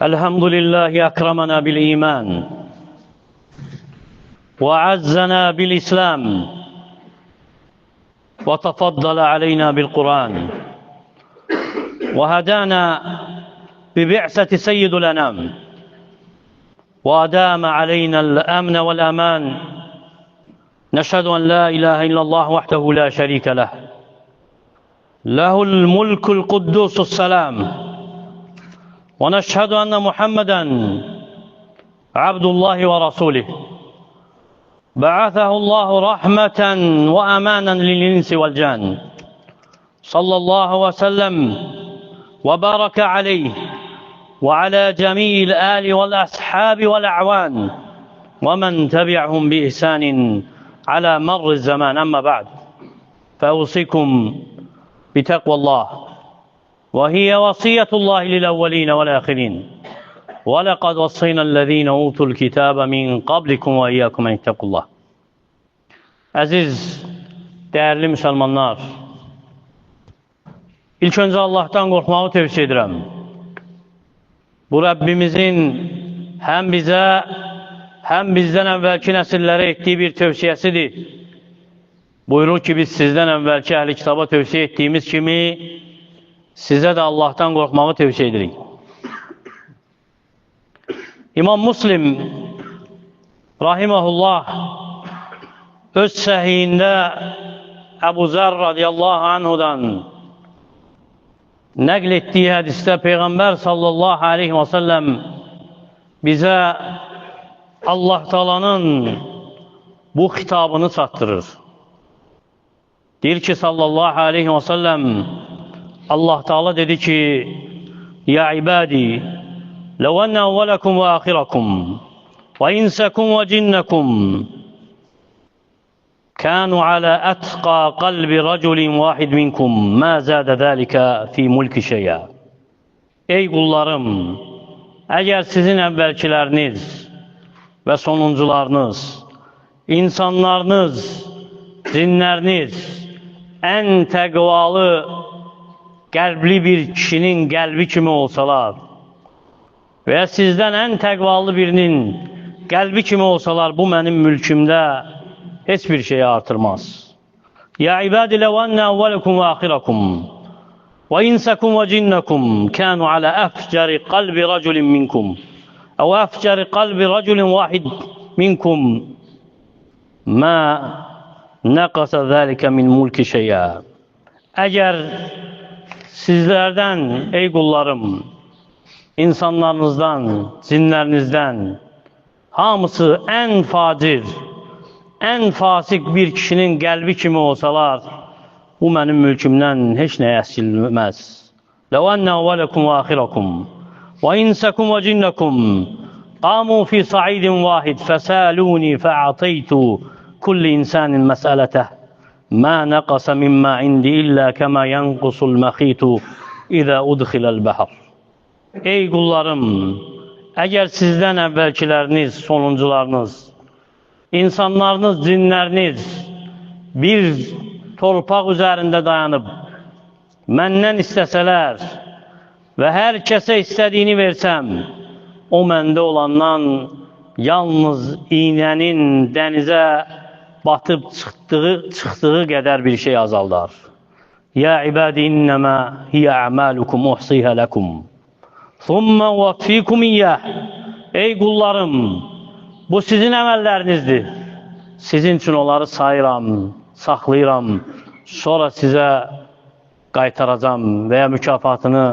الحمد لله أكرمنا بالإيمان وعزنا بالإسلام وتفضل علينا بالقرآن وهدانا ببعثة سيد الأنام وأدام علينا الأمن والأمان. نشهد أن لا إله إلا الله وحده لا شريك له، له الملك القدوس السلام، ونشهد أن محمدا عبد الله ورسوله، بعثه الله رحمة وأمانا للإنس والجان، صلى الله وسلم وبارك عليه وعلى جميع الآل والأصحاب والأعوان ومن تبعهم بإحسان على مر الزمان. أما بعد، فأوصيكم بتقوى الله، وهي وصية الله للأولين والآخرين، ولقد وصينا الذين أوتوا الكتاب من قبلكم وإياكم أن اتقوا الله. Əziz, dəyərli müsəlmanlar, ilk öncə Allahdan qorxmağı tövsiyə edirəm. Bu Rəbbimizin həm bizə, həm bizdən əvvəlki nəsillərə etdiyi bir tövsiyəsidir. Buyurur ki, biz sizdən əvvəlki əhli kitaba tövsiyə etdiyimiz kimi sizə də Allahdan qorxmağı tövsiyə edirik. İmam Muslim rahimehullah öz səhiyində Əbu Zər radiyallahu anhudan nəql etdiyi hədisdə Peyğəmbər sallallahu aleyhi və səlləm bizə Allah Taala'nın bu xitabını çatdırır. Deyir ki, sallallahu aleyhi və səlləm, Allah Taala dedi ki, ya ibadi, ləv enne əvvələkum və axirakum və insakum və cinnakum kanu ala atqa qalbi raculin vahid minkum ma zada zalika fi mulki şey'a. Ey qullarım, əgər sizin əvvəlkiləriniz və sonuncularınız, insanlarınız, cinləriniz ən təqvalı qəlbli bir kişinin qəlbi kimi olsalar və ya sizdən ən təqvalı birinin qəlbi kimi olsalar, bu mənim mülkümdə heç bir şeyi artırmaz. Ya ibadi lev enne evvelekum ve ahirakum ve insakum ve cinnekum kanu ala afcari qalbi raculin minkum ev afcari qalbi raculin vahid minkum ma naqasa zalika min mulki şey'a. Əgər sizlərdən, ey qullarım, insanlarınızdan, cinlərinizdən hamısı ən facir, ən fasik bir kişinin qəlbi kimi olsalar, bu mənim mülkümdən heç nəyə əskilməz. Ləv enne əvvələkum və axirakum və insakum və cinnakum qamu fi sa'idin vahid fəsaluni fə'ataytu kulli insanin məsələtəh ma naqasa mimma indi illa kama yanqusul maxitu iza udxilal bahr. Ey qullarım, əgər sizdən əvvəlkiləriniz, sonuncularınız, insanlarınız, cinləriniz bir torpaq üzərində dayanıb məndən istəsələr və hər kəsə istədiyini versəm, o məndə olandan yalnız iynənin dənizə batıb çıxdığı qədər bir şey azaldar. Ya ibadi innəmə hiyə ə'malukum uhsihə ləkum thumma uvaffikum iyyah. Ey qullarım, bu sizin əməllərinizdir. Sizin üçün onları sayıram, saxlayıram, sonra sizə qaytaracam və ya mükafatını,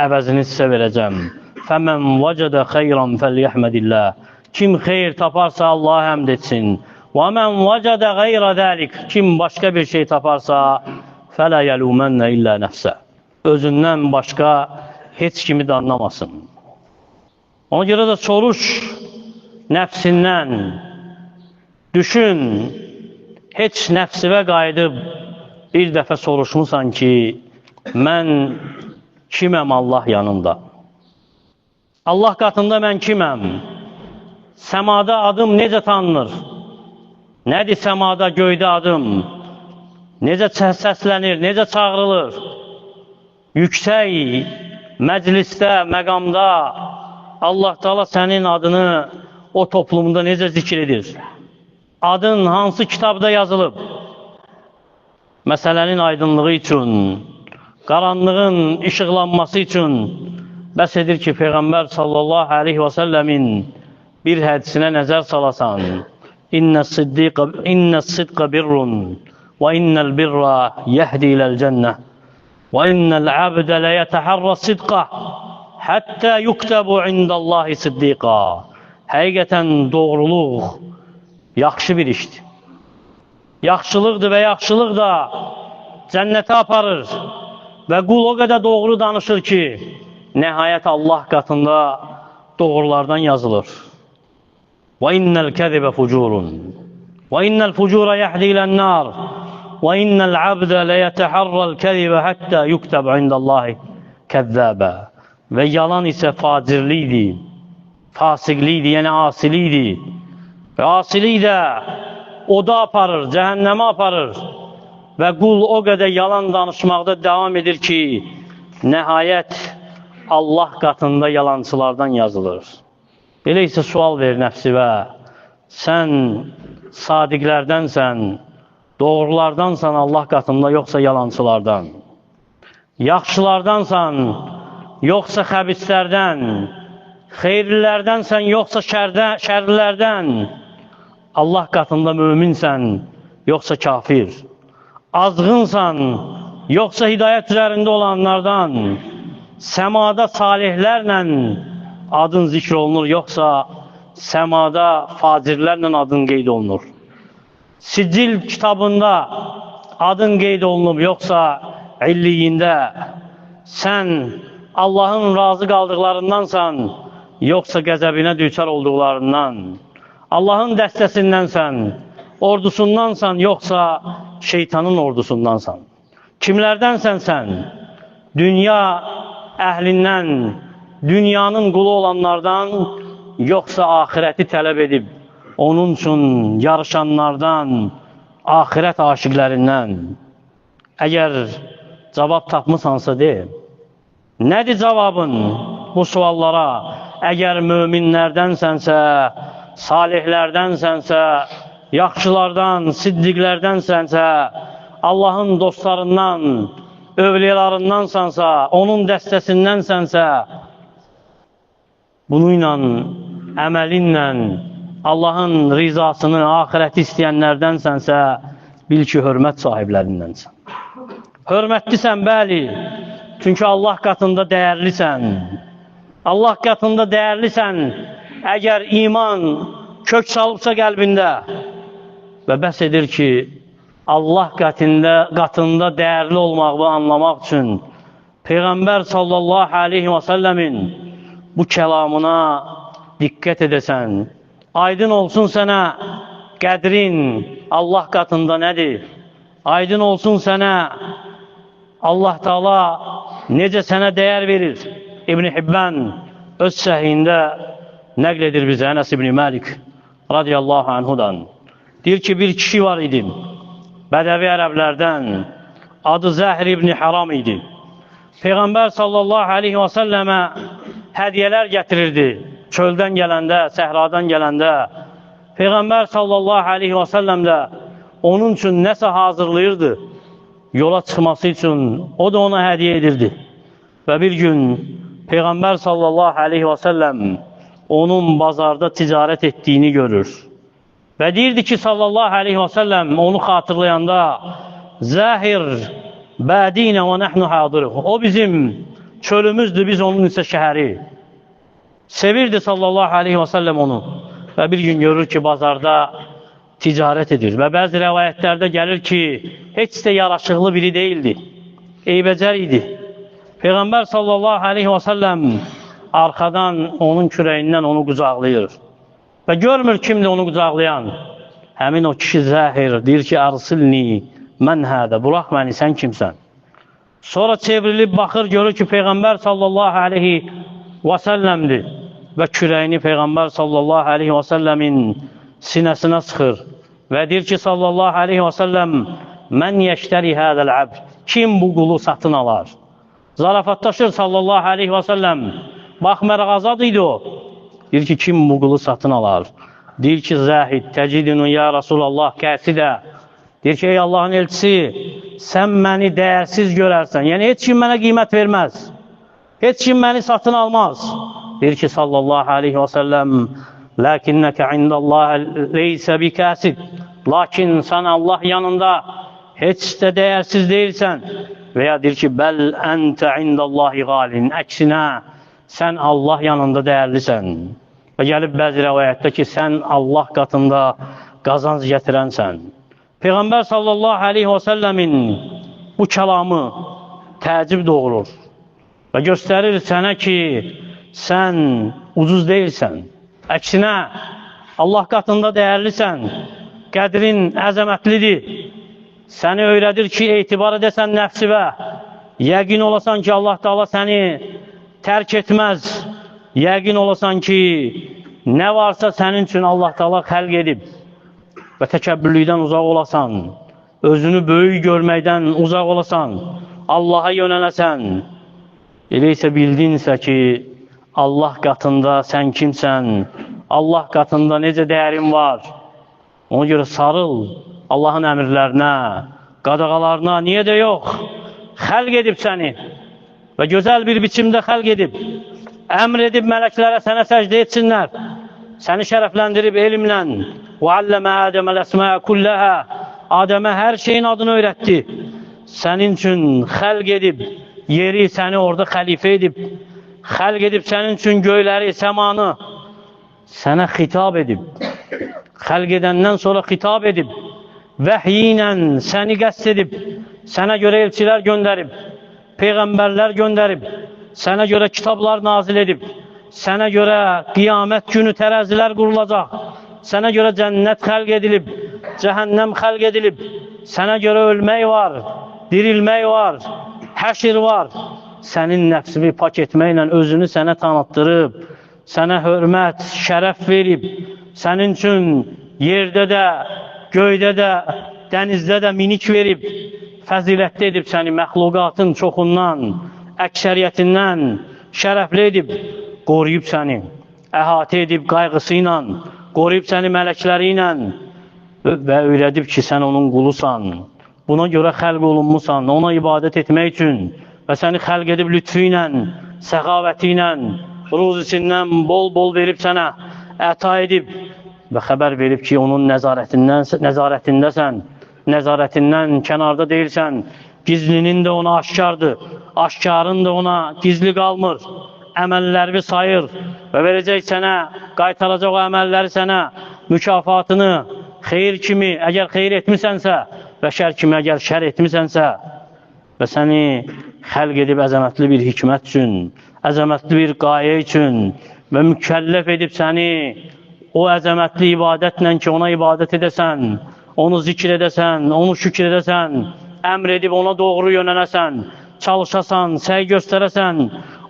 əvəzini sizə verəcəm. Fəmən vəcədə xeyran fəlyəhmədillah. Kim xeyir taparsa Allaha həmd etsin. Və mən vəcədə qeyra zəlik. Kim başqa bir şey taparsa fələ yəlumənə illə nəfsə. Özündən başqa heç kimi danlamasın. Ona görə də soruş nəfsindən, düşün, heç nəfsivə qayıdıb bir dəfə soruşmusan ki, mən kiməm Allah yanında? Allah qatında mən kiməm? Səmada adım necə tanınır? Nədir səmada, göydə adım? Necə səslənir, necə çağırılır? Yüksək məclisdə, məqamda Allah Teala sənin adını o toplumda necə zikr edir? Adın hansı kitabda yazılıb? Məsələnin aydınlığı üçün, qaranlığın işıqlanması üçün bəs edir ki, Peyğəmbər sallallahu aleyhi və səlləmin bir hədisinə nəzər salasan. İnnə sidqa birrun və innəl birra yəhdi iləl cənnə və innəl əbdə ləyətəhərrə sidqa həttə yuktəbu indallahi siddiqa. Həqiqətən doğruluq yaxşı bir işdir. Yaxşılıqdır və yaxşılıq da cənnətə aparır. Və qul o qədər doğru danışır ki, nəhayət Allah qatında doğrulardan yazılır. Və innəl kəzibə fucurun və innəl fucura yəhdi ilən-nar və innəl abdə ləyətəhərrəl kəzibə həttə yuktəb indallahi kəzzəbə. Və yalan isə facirlikdir, fasiqlikdir, yəni asilikdir. Və asilik də oda aparır, cəhənnəmə aparır. Və qul o qədər yalan danışmaqda davam edir ki, nəhayət Allah qatında yalancılardan yazılır. Elə isə sual ver nəfsivə, sən sadiqlərdənsən, doğrulardansan Allah qatında, yoxsa yalancılardan? Yaxşılardansan, yoxsa xəbislərdən? Xeyirlilərdənsən, yoxsa şərlilərdən? Allah qatında möminsən, yoxsa kafir? Azğınsan, yoxsa hidayət üzərində olanlardan? Səmada salihlərlə adın zikr olunur, yoxsa səmada facirlərlə adın qeyd olunur? Sicil kitabında adın qeyd olunub, yoxsa illiyində? Sən Allahın razı qaldıqlarındansan, yoxsa qəzəbinə düçar olduqlarından? Allahın dəstəsindənsən, ordusundansan, yoxsa şeytanın ordusundansan? Kimlərdənsən sən? Dünya əhlindən, dünyanın qulu olanlardan, yoxsa axirəti tələb edib, onun üçün yarışanlardan, axirət aşiqlərindən? Əgər cavab tapmısansa de, nədir cavabın bu suallara? Əgər möminlərdənsənsə, salihlərdənsənsə, yaxşılardan, siddiqlərdənsənsə, Allahın dostlarından, övliyalarındansansa, onun dəstəsindənsənsə, bununla, əməlinlə Allahın rizasını, axirəti istəyənlərdənsənsə, bil ki, hörmət sahiblərindənsən. Hörmətlisən, bəli, çünki Allah qatında dəyərlisən. Allah qatında dəyərlisən, əgər iman kök salıbsa qəlbində və bəs edir ki, Allah qatında dəyərli olmağı anlamaq üçün Peyğəmbər sallallahu aleyhi və səlləmin bu kəlamına diqqət edəsən. Aydın olsun sənə qədrin Allah qatında nədir? Aydın olsun sənə Allah Teala necə sənə dəyər verir? İbn-i Hibban öz səhiyində nəql edir bizə Ənəs İbn-i Məlik radiyallahu anhudan. Deyir ki, bir kişi var idi, Bədəvi ərəblərdən, adı Zəhr İbn-i Haram idi. Peyğəmbər sallallahu aleyhi və səlləmə hədiyyələr gətirirdi. Çöldən gələndə, səhradan gələndə. Peyğəmbər sallallahu aleyhi və səlləm də onun üçün nəsə hazırlayırdı. Yola çıxması üçün o da ona hədiyyə edirdi. Və bir gün Peyğəmbər sallallahu aleyhi və səlləm onun bazarda ticarət etdiyini görür. Və deyirdi ki, sallallahu aleyhi və səlləm onu xatırlayanda Zahir bədinə və nəhnu hadiruh. O bizim çölümüzdür, biz onun isə şəhəri. Sevirdi sallallahu aleyhi və səlləm onu. Və bir gün görür ki, bazarda ticarət edir. Və bəzi rəvayətlərdə gəlir ki, heç də yaraşıqlı biri deyildi. Eybəcər idi. Peyğəmbər sallallahu aleyhi və səlləm arxadan onun kürəyindən onu qucaqlayır. Və görmür kimdir onu qucaqlayan. Həmin o kişi Zahir deyir ki, Ərsilni, mən hədə, burax məni, sən kimsən? Sonra çevrilib baxır, görür ki, Peyğəmbər sallallahu aleyhi və səlləmdir. Və kürəyini Peyğəmbər sallallahu aleyhi və səlləmin sinəsinə sıxır. Və deyir ki, sallallahu aleyhi və səlləm, mən yeştəri hədəl əbd, kim bu qulu satın alar? Zarafatlaşır sallallahu aleyhi və səlləm. Baxmayaraq azad idi o. Deyir ki, kim bu qulu satın alar? Deyir ki, Zahid, təcidünü ya Rasulallah kəsidə. Deyir ki, ey Allahın elçisi, sən məni dəyərsiz görərsən. Yəni, heç kim mənə qiymət verməz. Heç kim məni satın almaz. Deyir ki, sallallahu aleyhi və səlləm, Lakinnəkə indəllah leysə bikəsid. Lakin sən Allah yanında heç də dəyərsiz deyilsən. Və ya deyir ki, bəl əntə indallahi qalin. Əksinə, sən Allah yanında dəyərlisən. Və gəlib bəzi rəvayətdə ki, sən Allah qatında qazanc gətirənsən. Peyğəmbər sallallahu aleyhi və səlləmin bu kəlamı təəccüb doğurur və göstərir sənə ki, sən ucuz deyilsən. Əksinə, Allah qatında dəyərlisən, qədrin əzəmətlidir. Səni öyrədir ki, etibar edəsən nəfsivə, yəqin olasan ki, Allah Teala səni tərk etməz. Yəqin olasan ki, nə varsa sənin üçün Allah Teala xəlq edib və təkəbbürlükdən uzaq olasan, özünü böyük görməkdən uzaq olasan, Allaha yönələsən. Elə isə bildinsə ki, Allah qatında sən kimsən, Allah qatında necə dəyərin var, ona görə sarıl Allahın əmrlərinə, qadağalarına, niyə də yox, xəlq edib səni və gözəl bir biçimdə xəlq edib, əmr edib mələklərə sənə səcdə etsinlər, səni şərəfləndirib elmlə, وَعَلَّمَ آدَمَ الْأَسْمَاءَ كُلَّهَا, Adəmə hər şeyin adını öyrətdi, sənin üçün xəlq edib, yeri səni orada xəlifə edib, xəlq edib sənin üçün göyləri, səmanı, sənə xitab edib, xəlq edəndən sonra xitab edib, vəhyi ilə səni qəsd edib, sənə görə elçilər göndərib, peyğəmbərlər göndərib, sənə görə kitablar nazil edib, sənə görə qiyamət günü tərəzilər qurulacaq, sənə görə cənnət xəlq edilib, cəhənnəm xəlq edilib, sənə görə ölmək var, dirilmək var, həşir var. Sənin nəfsini pak etməklə özünü sənə tanıtdırıb, sənə hörmət, şərəf verib, sənin üçün yerdə də, göydə də, dənizdə də minik verib, fəzilətli edib səni məxluqatın çoxundan, əksəriyyətindən şərəfli edib, qoruyub səni, əhatə edib qayğısı ilə, qoruyub səni mələkləri ilə və öyrədib ki, sən onun qulusan. Buna görə xəlq olunmusan, ona ibadət etmək üçün və səni xəlq edib lütfü ilə, səxavəti ilə, ruzisindən bol-bol verib sənə, əta edib və xəbər verib ki, onun nəzarətindəsən, nəzarətindən kənarda deyilsən, gizlinin də ona aşkardır, aşkarın da ona gizli qalmır, əməllərini sayır və verəcək sənə, qaytaracaq o əməlləri sənə, mükafatını xeyir kimi, əgər xeyir etmisənsə və şər kimi, əgər şər etmisənsə və səni xəlq edib əzəmətli bir hikmət üçün, əzəmətli bir qayə üçün və mükəlləf edib səni o əzəmətli ibadətlə ki, ona ibadət edəsən, onu zikr edəsən, onu şükr edəsən, əmr edib ona doğru yönələsən, çalışasan, səy göstərəsən,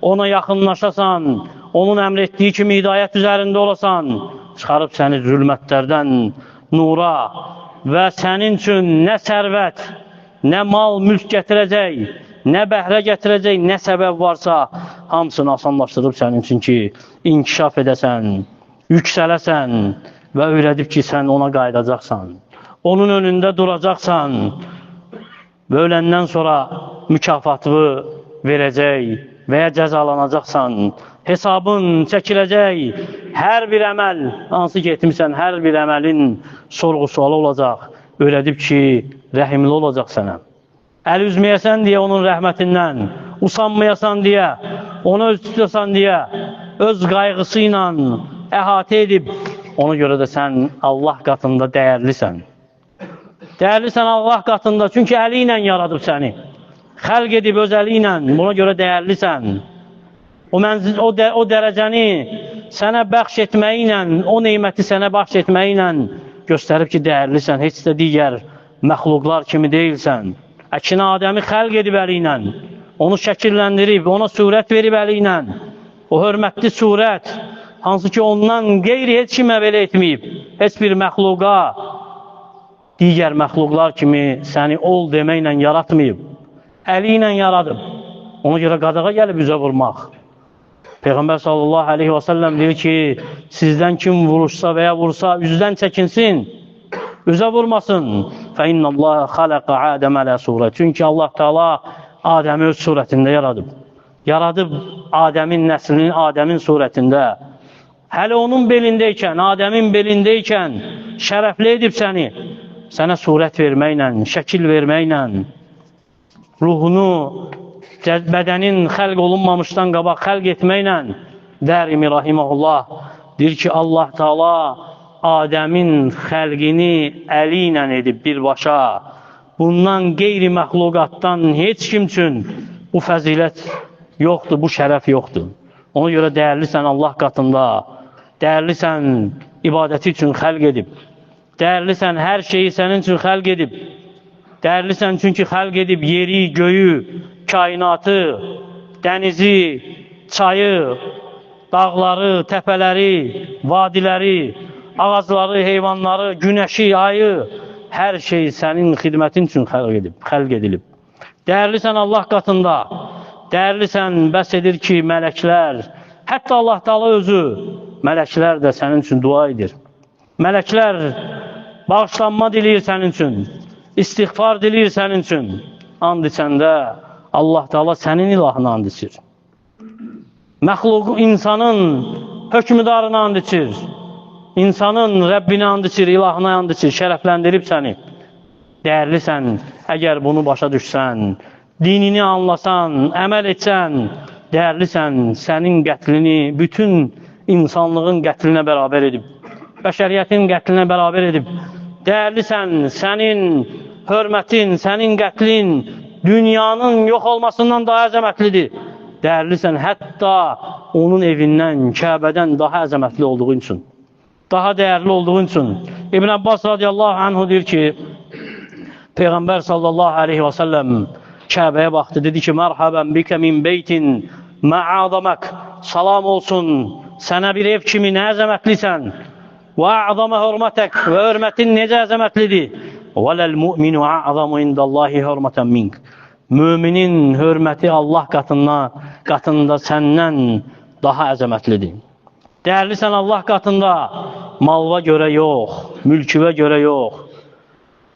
ona yaxınlaşasan, onun əmr etdiyi kimi hidayət üzərində olasan, çıxarıb səni zülmətlərdən nura və sənin üçün nə sərvət, nə mal, mülk gətirəcək, nə bəhrə gətirəcək, nə səbəb varsa, hamısını asanlaşdırıb sənin üçün ki, inkişaf edəsən, yüksələsən və öyrədib ki, sən ona qayıdacaqsan, onun önündə duracaqsan və öləndən sonra mükafatını verəcək və ya cəzalanacaqsan, hesabın çəkiləcək, hər bir əməl, hansı ki etmisən, hər bir əməlin sorğu-sualı olacaq, öyrədib ki, rəhimli olacaq sənə. Əl üzməyəsən deyə onun rəhmətindən, usanmayasan deyə, ona öz tutasan deyə, öz qayğısı ilə əhatə edib, ona görə də sən Allah qatında dəyərlisən. Dəyərlisən Allah qatında, çünki əli ilə yaradıb səni. Xəlq edib öz əli ilə, buna görə dəyərlisən. O mənzil, o dərəcəni sənə bəxş etməyi ilə, o neməti sənə bəxş etməyi ilə göstərib ki, dəyərlisən, heç də digər məxluqlar kimi deyilsən. Əksinə Adəmi xəlq edib əli ilə, onu şəkilləndirib, ona surət verib əli ilə. O hörmətli surət, hansı ki ondan qeyri heç kimə belə etməyib, heç bir məxluqa, digər məxluqlar kimi səni ol deməklə yaratmayıb, əli ilə yaradıb. Ona görə qadağa gəlib üzə vurmaq. Peyğəmbər sallallahu aleyhi və səlləm deyir ki, sizdən kim vuruşsa və ya vursa, üzdən çəkinsin, üzə vurmasın. Fə innallaha xaləqə Adəm alə surət. Çünki Allah Teala Adəmi öz surətində yaradıb. Yaradıb Adəmin nəslini Adəmin surətində. Hələ onun belindəykən, Adəmin belindəykən şərəfli edib səni. Sənə surət verməklə, şəkil verməklə, ruhunu bədənin xəlq olunmamışdan qabaq xəlq etməklə Dərimi rahiməhullah deyir ki, Allah Teala Adəmin xəlqini əli ilə edib birbaşa. Bundan qeyri məxluqatdan heç kim üçün bu fəzilət yoxdur, bu şərəf yoxdur. Ona görə dəyərlisən Allah qatında, dəyərlisən ibadəti üçün xəlq edib, dəyərlisən hər şeyi sənin üçün xəlq edib, dəyərlisən çünki xəlq edib yeri, göyü, kainatı, dənizi, çayı, dağları, təpələri, vadiləri, ağacları, heyvanları, günəşi, ayı, hər şey sənin xidmətin üçün xəlq edilib. Dəyərlisən Allah qatında, dəyərlisən bəs edir ki, mələklər, hətta Allah Teala özü, mələklər də sənin üçün dua edir. Mələklər bağışlanma diləyir sənin üçün, istiğfar diləyir sənin üçün. And içəndə Allah Teala sənin ilahını and içir. Məxluq insanın hökmdarını and içir. İnsanın Rəbbini and içir, ilahına and içir, şərəfləndirib səni. Dəyərlisən, əgər bunu başa düşsən, dinini anlasan, əməl etsən, dəyərlisən, sənin qətlini bütün insanlığın qətlinə bərabər edib, bəşəriyyətin qətlinə bərabər edib. Dəyərlisən, sənin hörmətin, sənin qətlin dünyanın yox olmasından daha əzəmətlidir. Dəyərlisən, hətta onun evindən, Kəbədən daha əzəmətli olduğu üçün, daha dəyərli olduğu üçün. İbn Abbas radiyallahu anhu deyir ki, Peyğəmbər sallallahu aleyhi və səlləm Kəbəyə baxdı, dedi ki, mərhəbən bikə min beytin mə'adamək, salam olsun sənə bir ev kimi nə əzəmətlisən, və a'zamə hörmətək, və hörmətin necə əzəmətlidir, və ləl mu'minu a'zamu indallahi hörmətən mink. Müminin hörməti Allah qatında səndən daha əzəmətlidir. Dəyərlisən Allah qatında, malva görə yox, mülküvə görə yox,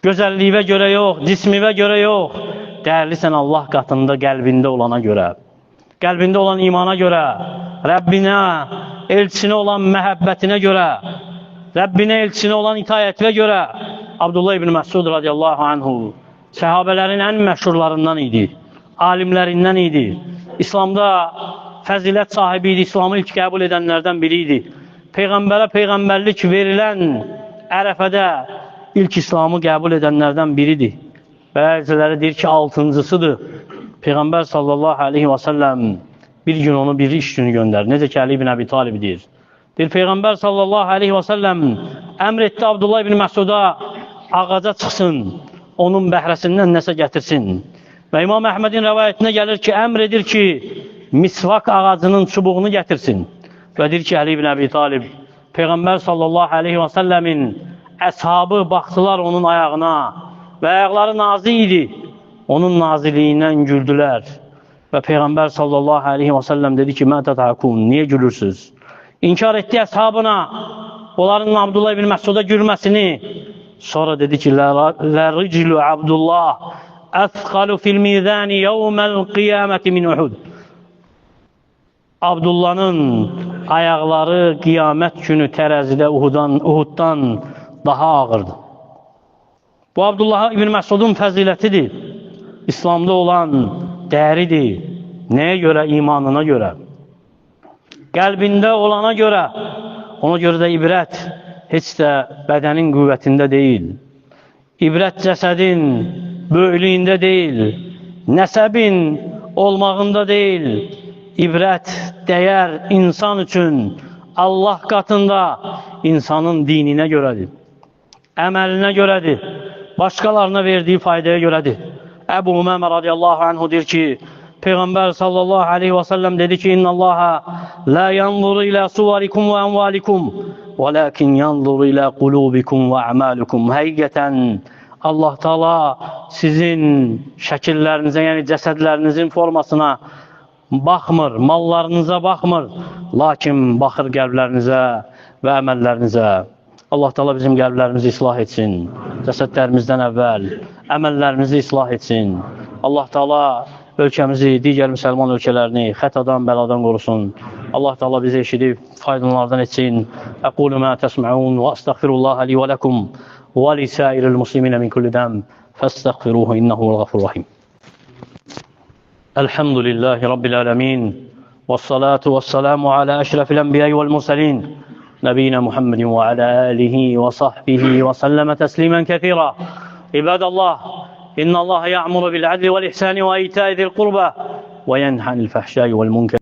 gözəlliyivə görə yox, cismivə görə yox. Dəyərlisən Allah qatında qəlbində olana görə, qəlbində olan imana görə, Rəbbinə, elçinə olan məhəbbətinə görə, Rəbbinə, elçinə olan itayətinə görə. Abdullah ibn Məsud radiyallahu anhu səhabələrin ən məşhurlarından idi, alimlərindən idi. İslamda fəzilət sahibi idi, İslamı ilk qəbul edənlərdən biri idi. Peyğəmbərə peyğəmbərlik verilən Ərəfədə ilk İslamı qəbul edənlərdən biridir. Bəziləri deyir ki, altıncısıdır. Peyğəmbər sallallahu aleyhi və səlləm bir gün onu bir iş günü göndərir. Necə ki, Əli ibn Əbi Talib deyir. Deyir, Peyğəmbər sallallahu aleyhi və səlləm əmr etdi Abdullah ibn Məsuda ağaca çıxsın, onun bəhrəsindən nəsə gətirsin. Və İmam Əhmədin rəvayətinə gəlir ki, əmr edir ki, misvak ağacının çubuğunu gətirsin. Və deyir ki, Əli ibn Əbi Talib, Peyğəmbər sallallahu aleyhi və səlləmin əshabı baxdılar onun ayağına və ayaqları nazik idi. Onun naziliyindən güldülər. Və Peyğəmbər sallallahu aleyhi və səlləm dedi ki, Mə tədhəkun, niyə gülürsünüz? İnkar etdi əshabına, onların Abdullah ibn Məsuda gülməsini. Sonra dedi ki, Ləriclu Abdullah əthqalu fil mizani yevməl qiyaməti min Uhud. Abdullah'ın ayaqları qiyamət günü tərəzidə Uhuddan daha ağırdır. Bu Abdullah ibn Məsudun fəzilətidir. İslamda olan dəyəridir. Nəyə görə? İmanına görə. Qəlbində olana görə. Ona görə də ibrət heç də bədənin qüvvətində deyil. İbrət cəsədin böyüklüyündə deyil. Nəsəbin olmağında deyil. İbrət dəyər insan üçün Allah qatında insanın dininə görədir. Əməlinə görədir. Başqalarına verdiyi faydaya görədir. Əbu Uməmə radiyallahu anhu deyir ki, Peyğəmbər sallallahu aleyhi və səlləm dedi ki, İnnallaha la yanzuru ilə suvarikum və əmvalikum, və lakin yanzuru ilə qulubikum və əmalukum. Həqiqətən Allah Taala sizin şəkillərinizə, yəni cəsədlərinizin formasına, baxmır, mallarınıza baxmır, lakin baxır qəlblərinizə və əməllərinizə. Allah Teala bizim qəlblərimizi islah etsin. Cəsədlərimizdən əvvəl əməllərimizi islah etsin. Allah Teala ölkəmizi, digər müsəlman ölkələrini xətadan, bəladan qorusun. Allah Teala bizi eşidib faydalananlardan etsin. Əqulu mə təsməun və əstəğfirullah li və ləkum və lisairil musliminə min kulli dəm. Fəstəğfiruhu innehu huvel rahim. Elhamdülillahi Rabbil alemin. Vessalatu vesselamu ala eşrefil enbiya'i vel murselin. نبينا محمد وعلى آله وصحبه وسلم تسليما كثيرا. عباد الله، إن الله يأمر بالعدل والإحسان وإيتاء ذي القربى وينهى عن الفحشاء والمنكر.